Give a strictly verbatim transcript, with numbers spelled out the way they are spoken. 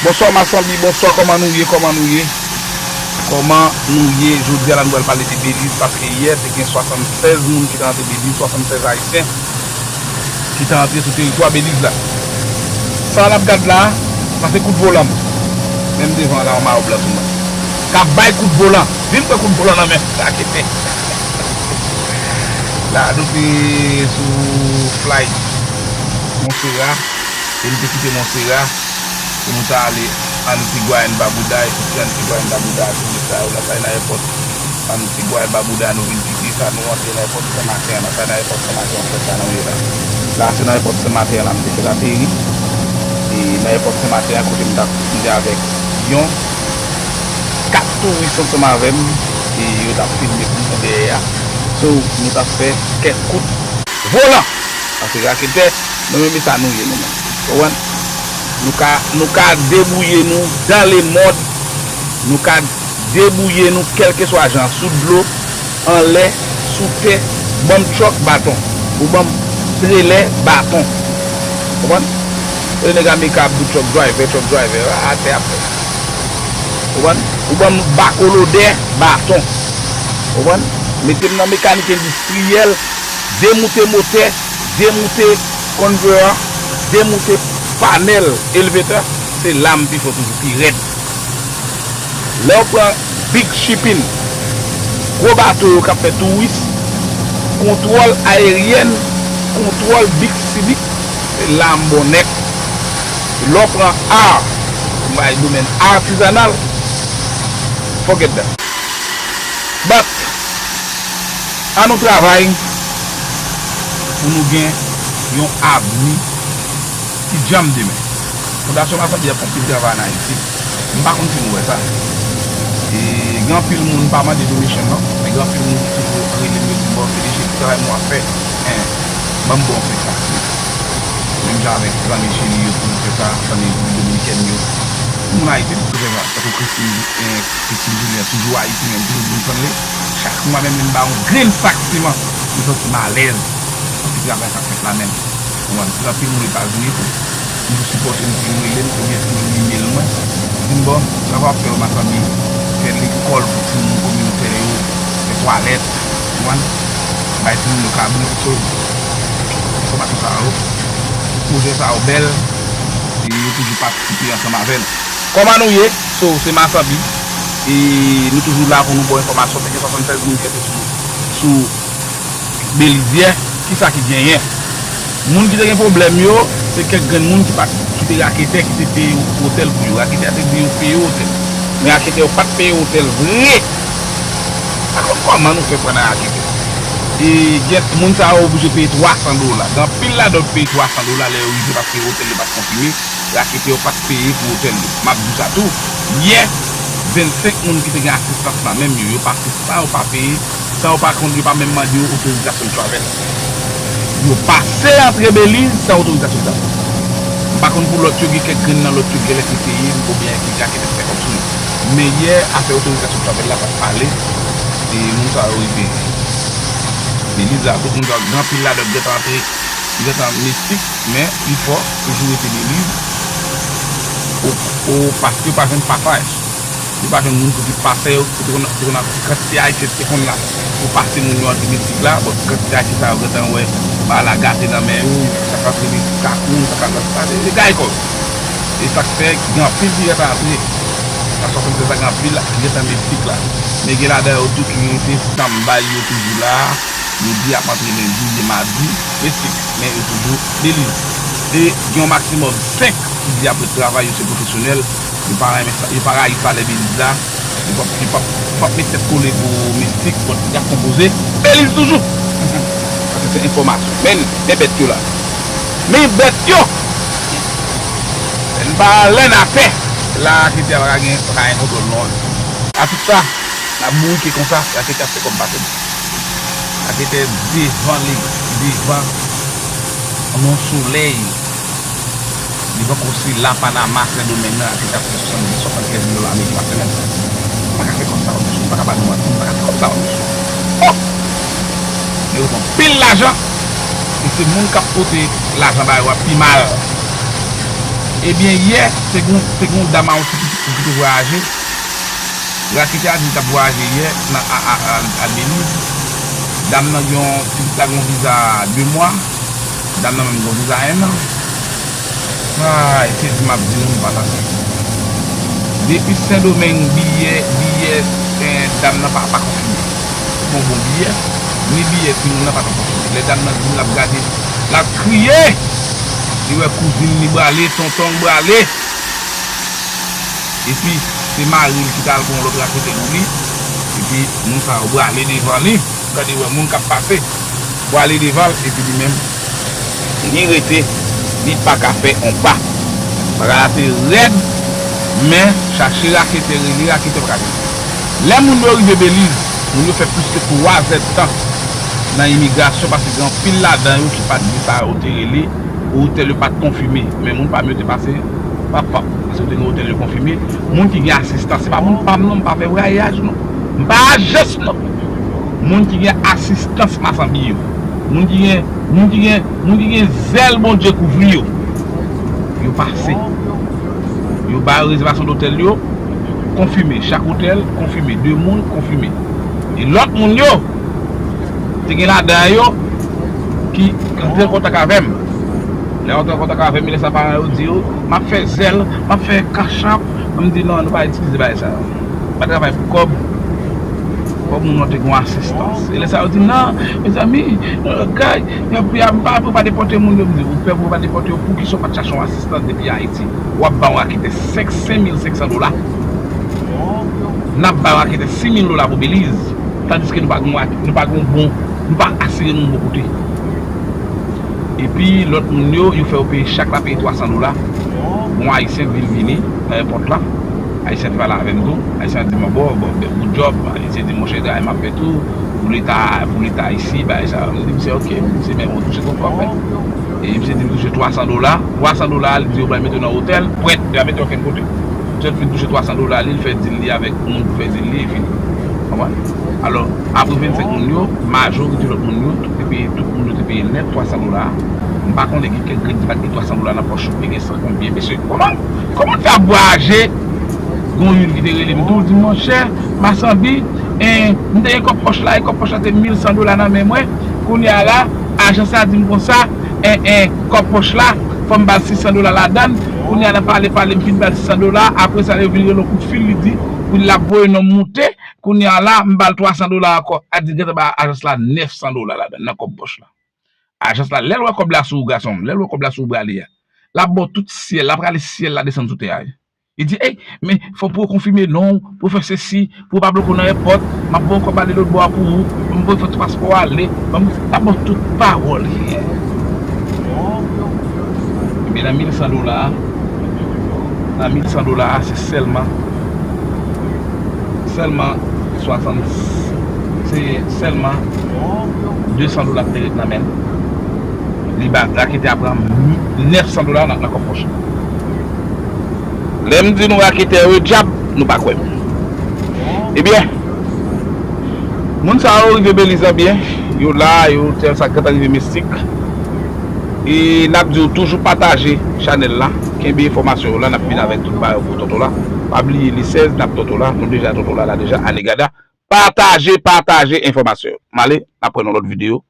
Bonswa Masanbi, bonswa, kòman nou ye, kòman nou ye? Kòman nou ye? Jodi a la nou pral pale de Beliz, paske yè te gen swasannsèz moun ki te rantre Beliz, swasannsèz Ayisyen ki te rantre sou teritwa Beliz la. Sa n ap gad la, sa se kout volan m. Menm devan la, yon mayo blan sou mwen. K ap bay kout volan. Vin pran kout volan nan men m, raketè. La, nou te sou flight Monsera, e nou te kite Monsera pou nou ta ale Antigua and Barbuda, e soti Antigua and Barbuda, touris sa yo, la sa e nan ayewopò Antigua and Barbuda nou vin kite, sa nou antre nan ayewopò Sen Maten an, la sa e nan ayewopò Sen Maten an, frè sa nou ye la. La se nan ayewopò Sen Maten an la m te fèk ateri, e nan ayewopò Sen Maten an kote m t ap, m te avèk yon kat touris ansanm avè m, e yo t ap filme pou mwen dèyè a. So, nou t ap fè kèk kout volan. Paske raketè, nou menm e sa nou ye nou menm. Konprann? Nou ka, nou ka debouye nou dans le monde, nou ka debouye nou kèlkeswa jan, sou dlo, anlè, sou tè, ban m truck baton, ou ban m trelè baton. Konprann? E nèg Ameriken ap di truck driver, truck driver, atè ap fè. Konprann? Ou ban m bako lodè baton. Konprann? Mete m nan mekanik endistriyèl, demoute motè, demoute conveyor, demoute panèl elevator, se la m pi fò toujou, pi rèd. Lè w pran big shipping, gwo bato yo k ap fè touris, kontwòl aeryèn, kontwòl big si big, se la m bon nèt. Lè w pran art, bay domèn atizanal, forget that. But, ann nou travay pou nou gen yon avni ki djanm demen. Fondasyon Masanbi ap fè anpil travay ann Ayiti. M pa konn si nou wè sa. E gen anpil moun, m pa mande donation non, men gen anpil moun ki toujou rele m, yo di m, "Bon, P D G, ki travay m w ap fè? En, ban m ba w senk sa." Menm jan avèk zanmi Chili yo toujou fè sa, zanmi Repiblik Dominikèn yo. Moun Ayiti toujou fè sa, tankou Christine, en, Christine Julien, toujou Ayiti menm, toujou di m sanble. Chak mwa menm, lè m ba yon grenn sak siman, m santi m alèz. Paske travay sa fèt la menm. Konprann? Gen anpil moun Etazini tou. Toujou sipòte m, toujou rele m, oubyen toujou imel mwen. Di m, "Bon, travay w ap fè yo, Masanbi, fè lekòl pou timoun kominotè yo, fè twalèt, konprann? Bay timoun yo kabrit." So, enfòmasyon sa yo, pwojè sa yo bèl, e yo toujou patisipe ansanm avè n. Kòman nou ye? So, se Masanbi. E nou toujou la pou nou ba w enfòmasyon. Te gen swasannsèz moun ki rete sou, sou Beliz yè, kisa ki genyen? Moun ki te gen pwoblèm yo, se kèk grenn moun ki pa t, ki te raketè, ki te peye otèl pou yo. Raketè a te di yo peye otèl. Men raketè yo pa t peye otèl vre. Pa konn kòman nou fè pran nan raketè. E gen moun sa yo oblije peye twa san dola. Gen anpil ladan yo peye twa san dola lè yo rive paske otèl yo pa t konfime. Raketè yo pa t peye pou otèl yo. M ap di w sa tou, yè, vennsenk moun ki te gen asistans la menm yo, yo pa asiste, yo pa peye, san yo pa konn, yo pa menm mande yo otorizasyon travel. Yo pase antre Beliz san otorizasyon travel. M pa konn pou lòt yo, gen kèk grenn nan lòt yo genlè te peye oubyen ki raketè te fè kòb sou yo. Men yè, afè otorizasyon travel la pa t pale, e moun sa yo rive Beliz la, tout moun sa yo, gen anpil ladan yo gentan antre, yo gentan Mesik, men pifò toujou rete Beliz, o, o, paske yo pa jwenn pasaj. Yo pa jwenn moun pou ki pase yo, yo te konn, te konn ap, kantite Ayisyen te konn la pou pase moun yo antre Mesik la, bon, kantite Ayisyen sa yo gentan wè bagay la gate nan men yo, sa k antre Mesik ka kouri, sa k al sa, se, se gaye kò yo. E sa k fè gen anpil ki gentan antre, nan swasannsèz la, gen anpil ki gentan Mesik la. Men gen ladan yo tou ki rete stanbay, yo toujou la, yo di y ap antre lendi oubyen madi, Mesik, men yo toujou Beliz. E gen yon maksimòm senk ki di apre travay yo se pwofesyonèl, yo pa renmen sa, yo pa rayi salè Beliz la, yo p ap, yo p ap, yo p ap met tèt kole pou Mesik, but y ap konpoze Beliz toujou. Paske se enfòmasyon. Men, men bèt yo la. Men bèt yo! N pa lè n atè. La, raketè a pa ka gen, pa ka gen kontwòl non. A tout sa, n ap bourike konsa, raketè ap fè kòb pase n. Raketè devan li, devan yon solèy, devan konsila Panama, Sendomeng nan, raketè ap fè swasanndis, swasannkèz mil dola ameriken pa semèn. M pa ka fè kòb sa yo, mesye, m pa ka ba nou manti, m pa ka fè kòb sa yo, mesye. Oh! Nèg yo pran pil lajan, e se moun k ap pote lajan ba yo a pi mal. Ebyen, yè, te gen, te gen yon dam a yon ti pitit ki te vwayaje. Raketè a di l t ap vwayaje yè nan, a, a, a, a Beliz. Dam nan gen yon, pitit la gen yon viza de mwa. Dam nan menm gen yon viza en an. Ay, se di m ap di nou, m pa ta sezi. Depi Sendomeng, biyè, biyè, eh, dam nan pa, pa konfime. Se pa yon bon biyè, ni biyè timoun nan pa ta konfime. Lè dam nan di l ap gade, l ap kriye. Li wè kouzin li brale, tonton l brale. Epi, se mari l ki t al pran yon lòt raketè pou li. Epi, moun sa yo brale devan li. Gade, wè moun k ap pase, brale devan l, epi li menm, li rete, li pa ka fè on pa. Bagay la te rèd, men chache raketè, rele raketè, pa ka jwenn. Lè moun yo rive Beliz, moun yo fè plis ke twa zèdtan nan imigrasyon, paske gen anpil ladan yo ki pa t gen sa yo te rele, otèl yo pa t konfime. Men moun pa m yo te pase, pap, pap, paske yo te gen otèl yo konfime. Moun ki gen asistans, se pa moun pa m non, m pa fè vwayaj non. M pa ajans non. Moun ki gen asistans masanbi yo. Moun ki gen, moun ki gen, moun ki gen zèl Bondye kouvri yo. Yo pase. Yo ba yo rezèvasyon dotèl yo, konfime. Chak otèl, konfime. De moun, konfime. E lòt moun yo, te gen ladan yo ki antre an kontak avè m. Lè yo antre an kontak avè m, lè sa paran yo di yo, "M ap fè zèl, m ap fè Cash App." M di, "Non, nou pa itilize bagay sa yo." M pa travay pou kòb. Kòb moun nan te gen asistans. E lè sa yo di, "Non, mezanmi, euh, guy, y ap, y ap, m pa pè w pa depòte moun yo." M di, "Ou pè pou yo pa depòte yo, poukisa w pa t chache yon asistans depi Ayiti? W ap ba yon raketè senk, senk mil senk san dola. N ap ba yon raketè sis mil dola pou Beliz, tandiske nou pa gen yon, nou pa gen yon bon, nou pa asire nou yon bon kote." Epi lòt moun yo, yo fè yo peye, chak la peye twa san dola. Bon, Ayisyen vin vini nan èpòt la. Ayisyen te pale avè m tou. Ayisyen an di m, "Bon, bon, bon, good job." Ayisyen di, "Monchè, travay m ap fè tou, pou leta, pou leta isi, bagay sa." M di misye, "Ok." Misye, men, "Bon, touche konprann." E misye di m touche twa san dola. Twa san dola, li di yo pral mete w nan otèl. Pwèt, li pa mete w okenn kote. Misye fin touche twa san dola li, li fè dil li avèk moun pou fè dil li, e fini. Konprann? Alò, apre vennsenk moun yo, majorite lòt moun yo, tout te peye, tout moun yo te peye nèt twa san dola. M pa konnen, gen kèk grenn ki pa t gen twa san dola nan pòch yo, te gen san konbyen. Mesye, kòman, kòman n fè ap vwayaje? Gon youn ki te rele m tou, di, "Monchè, masanbi, en, m te gen kòb pòch la, e kòb pòch la te mil san dola nan men mwen. Kounye a la, ajans la di m konsa, en, en, kòb pòch la, fò m ba l sis san dola ladan l." Kounye a, nan pale, pale, m fin ba l sis san dola. Apre sa, yo vin rele l yon kout fil, li di, pou l ap voye non m moute. Kounye a la, m ba l twa san dola ankò. A di, gentan ba ajans la nèf san dola ladan l, nan kòb pòch la. Ajans la, lè l wè kòb la sou ou, gason m, lè l wè kòb la sou ou, brale a, l ap ba w tout syèl, l ap rale syèl la desann sou tè a, wi. Li di, "Ey, men fò pou w konfime non, pou w fè sesi, pou w pa bloke w nan èpòt, m ap ba w kòb ale lòt bò a pou ou, m pou w fè ti paspò w ale, ban m," l ap ba w tout pawòl. Ebyen, nan mil san dola a, nan mil san dola a, se sèlman, sèlman swasann, se sèlman de san dola ki te ret nan men l. Li ba raketè a pran mi-, nèf san dola nan, nan kòb pòch. Lè m di nou raketè yo dyab, nou pa kwè m. Ebyen, moun sa yo rive Beliz an byen, yo la, yo tèl sa gentan rive Mesik. E n ap di w toujou pataje chanèl la, kenbe enfòmasyon yo la, n ap vin avèk tout bagay yo pou Toto la. Pa bliye li sèz, n ap Toto la, nou deja Toto la, la deja, ale gada. Pataje, pataje enfòmasyon yo. M ale, n ap pran yon lòt videyo.